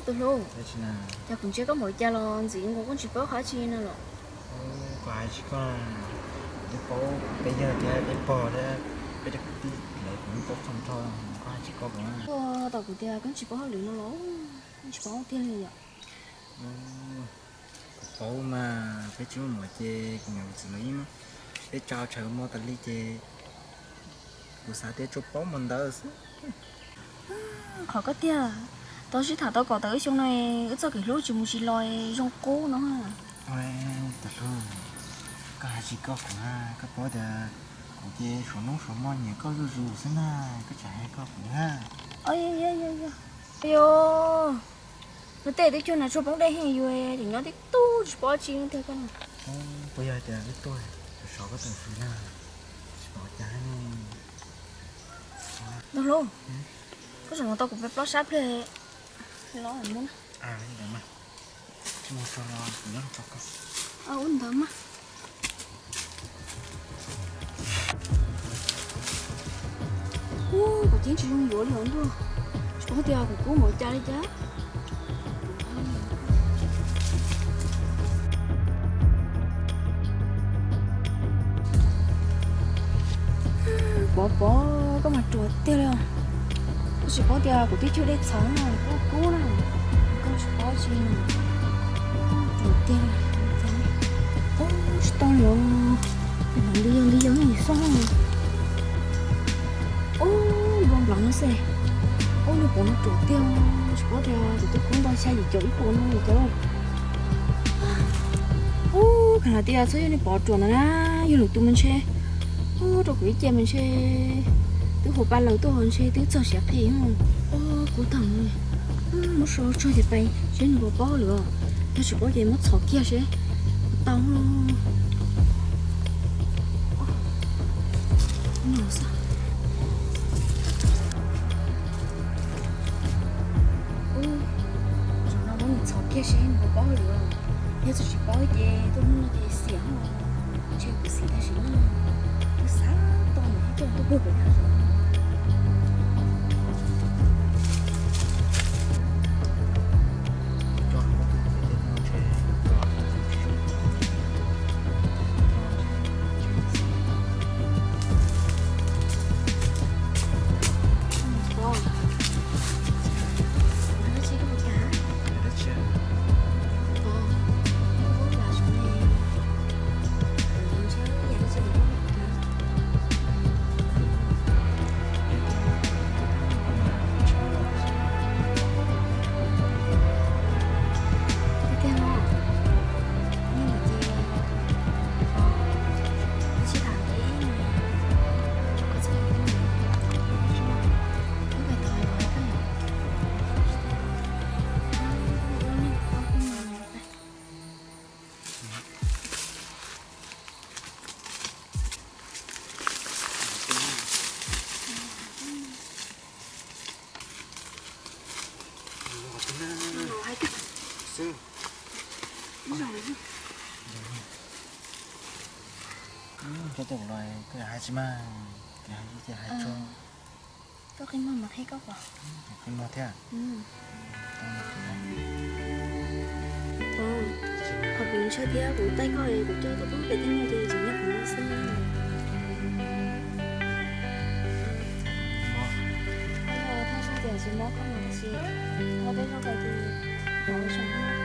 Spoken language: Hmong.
Tus hlub, cas kuv ntsia koj npaum cas los ntxim nkaus koj tsis paub qhov tsi no los? Koj hais tsis koj, twb paub peb yawg thiab peb pog thiab peb cov kwv tij lawv kuv yeej paub txog nrho, koj hais tsis koj kuv. Koj tau kuv tias koj tsis paub hauj lwm no los, tsis paub tiag li yom. Kuv paub mas, peb tsis muaj muam ces kuv niam kuv txiv lawv yeej muab peb tsa tshav mos tas li ces kuv xav tias tsuas paub mos ntawd xwb. Qhov koj tiag, tau sib tham tau kom tau wb xyoo no, wb txoj kev hlub tsis mus tsis los zoo qub no. Tus hlub, koj hais tsis koj kuv, koj paub tias kuv ces suav noob suav hmo nyiam koj zuj zus xwb na, koj tseem hais koj kuv na. Yog, yog, yog, yog, no tej twb cuag nas tsuag poob dej heev yus, tseem nyob tib tug tsis paub tsi tiag koj no. Puas yog tias wb tuaj sov koj tus fwv na, tsis paub cas ne. Tus hlub, koj tseem mus tau kuv peb plaub sab pliag los mus na. Ntawd mas, tsis mus tso los kuv nyob tso koj. Ua ntawd mas. Ub, kuv ceeb tsis zoo yuav li os ntuj, tsis paub tias kuv kub npaum cas li cas. Pov Pov, koj mas ruam tiag li os. Koj tsis paub tias kuv twb cuag dej txhawv na, koj kub na, koj tsis paub tsi. Ruam tiag. Ub, tsis tau li os. Hnov nti yog nti yog ib xoj. Ub, npau nplav no xwb. Ub, niag Pov no ruam tiag, tsis paub tias kuv twb kub ntau xya yim caum ib puas no li cas. Ub, kheev hais tias txhob yog niag Pov ruam ntawd na, yog lwm tus mas ntshe, ub, rau kuv ib ce mas ntshe twb hu pa laws tuaj ho ntshe twb txog siav qhi. Ub, kub tag li. Muab so tso ces pais seb nws puas paub lawm os. Yog tsis paub ces muab txhom kiag seb puas tau. No xwb. Ub, zaum no muab nws txhom kiag seb nws puas paub lawm. Yog txawm tsis paub ces tuaj hnub no ces xiam os. Ntshe kuv xiam tag sim no, kuv xav tau nws thiab coj tuaj puag pem no. Cov tus los koj hais tsis mag, koj hais ces hais tso. Koj qi mog mas qhia koj pom. Qi mog thiab. Qhov kuv ntshaw thiab kuv taij koj es kuv coj tuaj pub pem tej no ces tseem yog kuv no xwb. Thaj tsam tias tsis mob koj mas tab sis ho peb zoo kawg ces,